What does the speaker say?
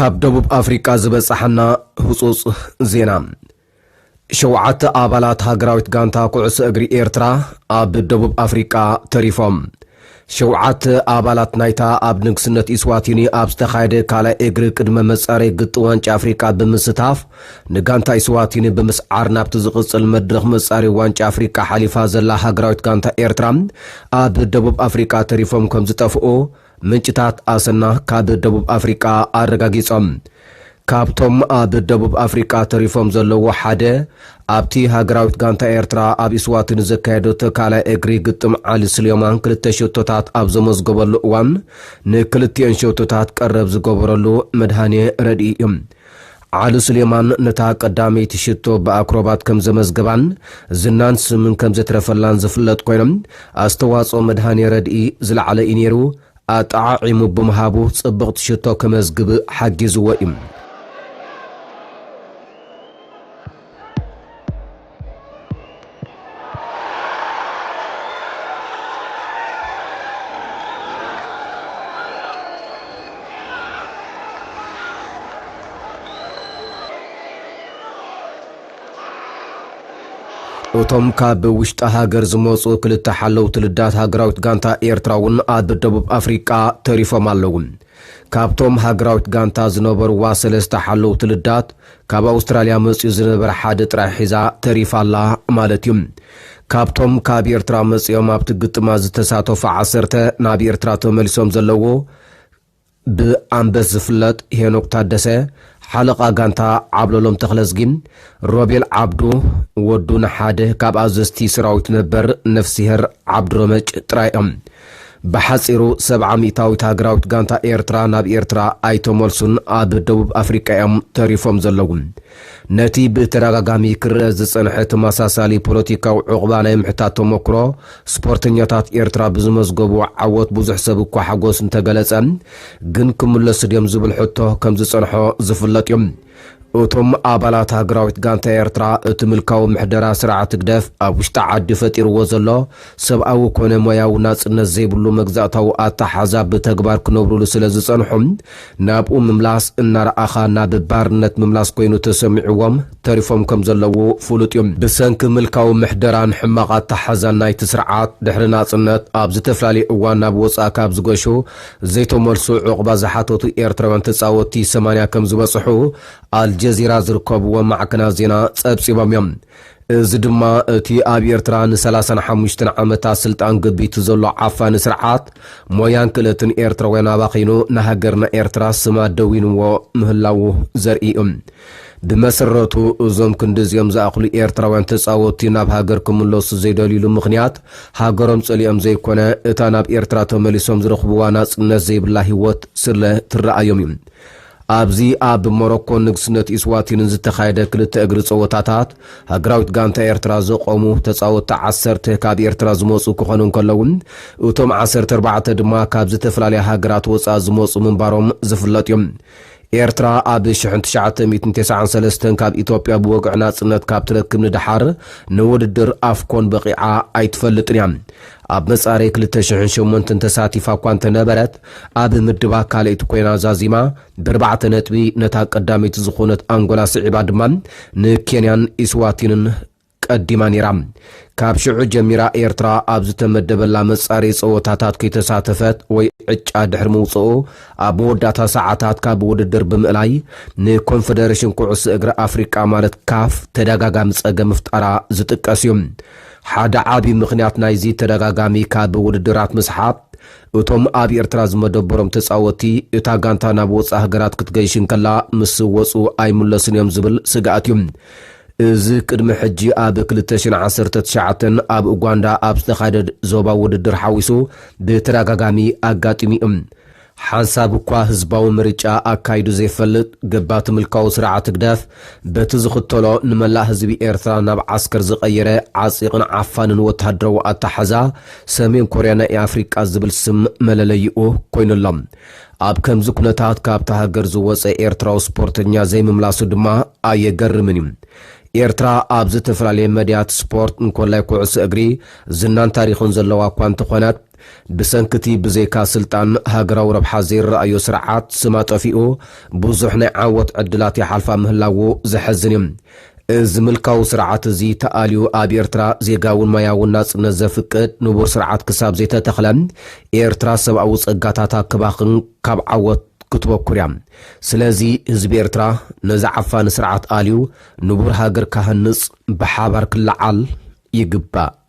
ካብ ደቡብ ኣፍሪቃ ዝበጻሓና ህጹጽ ዜና። ሸውዓተ ኣባላት ሃገራዊት ጋንታ ኩዕሶ እግሪ ኤርትራ ኣብ ደቡብ ኣፍሪቃ ተሪፎም። ሸውዓተ ኣባላት ናይታ ኣብ ንግስነት ኢስዋቲኒ ኣብ ዝተኻየደ ካልኣይ እግሪ ቅድመ መጻረይ ግጥም ዋንጫ ኣፍሪቃ ብምስታፍ፣ ንጋንታ ኢስዋቲኒ ብምስዓር ናብቲ ዝቕጽል መድረኽ መጻረይ ዋንጫ ኣፍሪቃ ሓሊፋ ዘላ ሃገራዊት ጋንታ ኤርትራ፣ ኣብ ደቡብ ኣፍሪቃ ተሪፎም ከም ዝጠፍኡ ምንጭታት ኣሰና ካብ ደቡብ ኣፍሪቃ ኣረጋጊጾም። ካብቶም ኣብ ደቡብ ኣፍሪቃ ተሪፎም ዘለዉ ሓደ፣ ኣብቲ ሃገራዊት ጋንታ ኤርትራ ኣብ ኢስዋቲኒ ዘካየዶ ተካላይ እግሪ ግጥም ዓሊ ስሌማን ክልተ ሸቶታት ኣብ ዘመዝገበሉ እዋን፣ ንክልቲኦን ሸቶታት ቀረብ ዝገበረሉ መድሃኔ ረድኢ እዩ። ዓሊ ስሌማን ነታ ቀዳመይቲ ሽቶ ብኣክሮባት ከም ዘመዝገባን ዝናን ስምን ከም ዘትረፈላን ዝፍለጥ ኮይኖም፣ ኣስተዋጽኦ መድሃኔ ረድኢ ዝለዓለ እዩ ነይሩ። ኣጠዓዒሙ ብምሃቡ ጽብቕቲ ሽቶ ከመዝግብ ሓጊዝዎ እዩ። እቶም ካብ ውሽጢ ሃገር ዝመጹ ክልተ ሓለውቲ ልዳት ሃገራዊት ጋንታ ኤርትራ እውን ኣብ ደቡብ ኣፍሪቃ ተሪፎም ኣለዉ። ካብቶም ሃገራዊት ጋንታ ዝነበርዋ ሰለስተ ሓለውቲ ልዳት፣ ካብ ኣውስትራልያ መጺኡ ዝነበረ ሓደ ጥራይ ሒዛ ተሪፋ ኣላ ማለት እዩ። ካብቶም ካብ ኤርትራ መጺኦም ኣብቲ ግጥማ ዝተሳተፉ ዓሰርተ ናብ ኤርትራ ተመሊሶም ዘለዉ፣ ብኣንበስ ዝፍለጥ ሄኖክ ታደሰ፣ ሓለቓ ጋንታ ዓብለሎም ተኽለዝጊ፣ ሮቤል ዓብዱ፣ ወዱ ንሓደ ካብ ኣዘዝቲ ሰራዊት ነበር ነፍስሄር ዓብዱረመጭ ጥራይ እዮም። ብሓጺሩ፣ ሰብዓ ሚእታዊት ሃገራዊት ጋንታ ኤርትራ ናብ ኤርትራ ኣይተመልሱን፣ ኣብ ደቡብ ኣፍሪቃ እዮም ተሪፎም ዘለዉ። ነቲ ብተደጋጋሚ ክረአ ዝጸንሐ ተመሳሳሊ ፖለቲካዊ ዕቑባ ናይ ምሕታት ተመክሮ፣ ስፖርተኛታት ኤርትራ ብዝመዝገቡ ዓወት ብዙሕ ሰብ እኳ ሓጎስ እንተገለጸ፣ ግን ክምለሱ ድዮም ዝብል ሕቶ ከም ዝጸንሖ ዝፍለጥ እዩ። እቶም ኣባላት ሃገራዊት ጋንታ ኤርትራ፣ እቲ ምልካዊ ምሕደራ ስርዓት ህግደፍ ኣብ ውሽጢ ዓዲ ፈጢርዎ ዘሎ ሰብኣዊ ኮነ ሞያዊ ናጽነት ዘይብሉ መግዛእታዊ ኣተሓሕዛ ብተግባር ክነብሩሉ ስለ ዝጸንሑ፣ ናብኡ ምምላስ እናረኣኻ ናብ ባርነት ምምላስ ኮይኑ ተሰሚዕዎም ተሪፎም ከም ዘለዉ ፍሉጥ እዩ። ብሰንኪ ምልካዊ ምሕደራን ሕማቕ ኣተሓሕዛን ናይቲ ስርዓት፣ ድሕሪ ናጽነት ኣብ ዝተፈላለየ እዋን ናብ ወጻኢ ካብ ዝገሹ ዘይተመልሱ ዕቑባ ዝሓተቱ ኤርትራውያን ተጻወትቲ ሰማንያ ከም ዝበጽሑ ኣልጀዚራ ዝርከብዎ ማዕከናት ዜና ጸብጺቦም እዮም። እዚ ድማ እቲ ኣብ ኤርትራ ንሰላሳን ሓሙሽተን ዓመታት ስልጣን ገቢቱ ዘሎ ዓፋኒ ስርዓት ሞያን ክእለትን ኤርትራውያን ኣባኺኑ ንሃገርና ኤርትራ ስማ ደዊንዎ ምህላዉ ዘርኢ እዩ። ብመሰረቱ እዞም ክንድዚኦም ዝኣኽሉ ኤርትራውያን ተጻወትቲ ናብ ሃገር ክምለሱ ዘይደልዩሉ ምኽንያት ሃገሮም ጸሊኦም ዘይኮነ፣ እታ ናብ ኤርትራ ተመሊሶም ዝረኽብዋ ናጽነት ዘይብላ ህይወት ስለ ትረኣዮም እዩ። ኣብዚ ኣብ ሞሮኮን ንግስነት ኢስዋቲንን ዝተኻየደ ክልተ እግሪ ጸወታታት፣ ሃገራዊት ጋንታ ኤርትራ ዘቆሙ ተጻወትቲ ዓሰርተ ካብ ኤርትራ ዝመጹ ክኾኑ እንከለዉ፣ እቶም ዓሰርተ ኣርባዕተ ድማ ካብ ዝተፈላለያ ሃገራት ወጻኢ ዝመጹ ምንባሮም ዝፍለጥ እዩ። ኤርትራ ኣብ ሽሕን ትሽዓተ ሚእትን ተስዓን ሰለስተን ካብ ኢትዮጵያ ብወግዒ ናጽነት ካብ ትረክብ ንደሓር፣ ንውድድር ኣፍኮን በቒዓ ኣይትፈልጥን እያ። ኣብ መጻረይ ክልተ ሽሕን ሸሞንተን ተሳቲፋ እኳ እንተነበረት፣ ኣብ ምድባ ካልኣይቲ ኮይና ዛዚማ፣ ብኣርባዕተ ነጥቢ ነታ ቀዳመይቲ ዝኾነት ኣንጎላ ስዒባ ድማ፣ ንኬንያን ኢስዋቲንን ቀዲማ ነይራ። ካብ ሽዑ ጀሚራ ኤርትራ ኣብ ዝተመደበላ መጻረይ ጸወታታት ከይተሳተፈት ወይ ዕጫ ድሕሪ ምውጽኡ፣ ኣብ መወዳእታ ሰዓታት ካብ ውድድር ብምእላይ፣ ንኮንፈደሬሽን ኩዕሶ እግሪ ኣፍሪቃ ማለት ካፍ ተደጋጋሚ ጸገም ምፍጣራ ዝጥቀስ እዩ። ሓደ ዓቢ ምኽንያት ናይዚ ተደጋጋሚ ካብ ውድድራት ምስሓብ፣ እቶም ኣብ ኤርትራ ዝመደበሮም ተጻወትቲ፣ እታ ጋንታ ናብ ወጻኢ ሃገራት ክትገይሽ እንከላ ምስ ወጹ ኣይምለሱን እዮም ዝብል ስግኣት እዩ። እዚ ቅድሚ ሕጂ ኣብ ክልተ ሽሕን ዓሰርተ ትሽዓተን ኣብ ኡጋንዳ ኣብ ዝተኻየደ ዞባ ውድድር ሓዊሱ ብተደጋጋሚ ኣጋጢሙ እዩ። ሓንሳብ እኳ ህዝባዊ ምርጫ ኣካይዱ ዘይፈልጥ ገባቲ ምልካዊ ስርዓት ህግደፍ፣ በቲ ዝኽተሎ ንመላእ ህዝቢ ኤርትራ ናብ ዓስከር ዝቐየረ ዓጺቕን ዓፋንን ወተሃደራዊ ኣተሓዛ፣ ሰሜን ኮርያ ናይ ኣፍሪቃ ዝብል ስም መለለይኡ ኮይኑ ኣሎ። ኣብ ከምዚ ኩነታት ካብታ ሃገር ዝወጸ ኤርትራዊ ስፖርተኛ ዘይምምላሱ ድማ ኣየገርምን እዩ። ኤርትራ ኣብ ዝተፈላለየ መድያት ስፖርት እንኮላይ ኩዕሶ እግሪ ዝናን ታሪኽን ዘለዋ እኳ እንተኾነት፣ ብሰንክቲ ብዘይካ ስልጣን ሃገራዊ ረብሓ ዘይረኣዮ ስርዓት ስማ ጠፊኡ ብዙሕ ናይ ዓወት ዕድላት ይሓልፋ ምህላዉ ዘሐዝን እዩ። እዚ ምልካዊ ስርዓት እዚ ተኣልዩ ኣብ ኤርትራ ዜጋውን ማያውን ናጽነት ዘፍቅድ ንቡር ስርዓት ክሳብ ዘይተተኽለ ኤርትራ ሰብኣዊ ጸጋታታ ክባኽን ካብ ዓወት ክትበኩር እያ። ስለዚ ህዝቢ ኤርትራ ነዚ ዓፋኒ ስርዓት ኣልዩ ንቡር ሃገር ካህንጽ ብሓባር ክለዓል ይግባእ።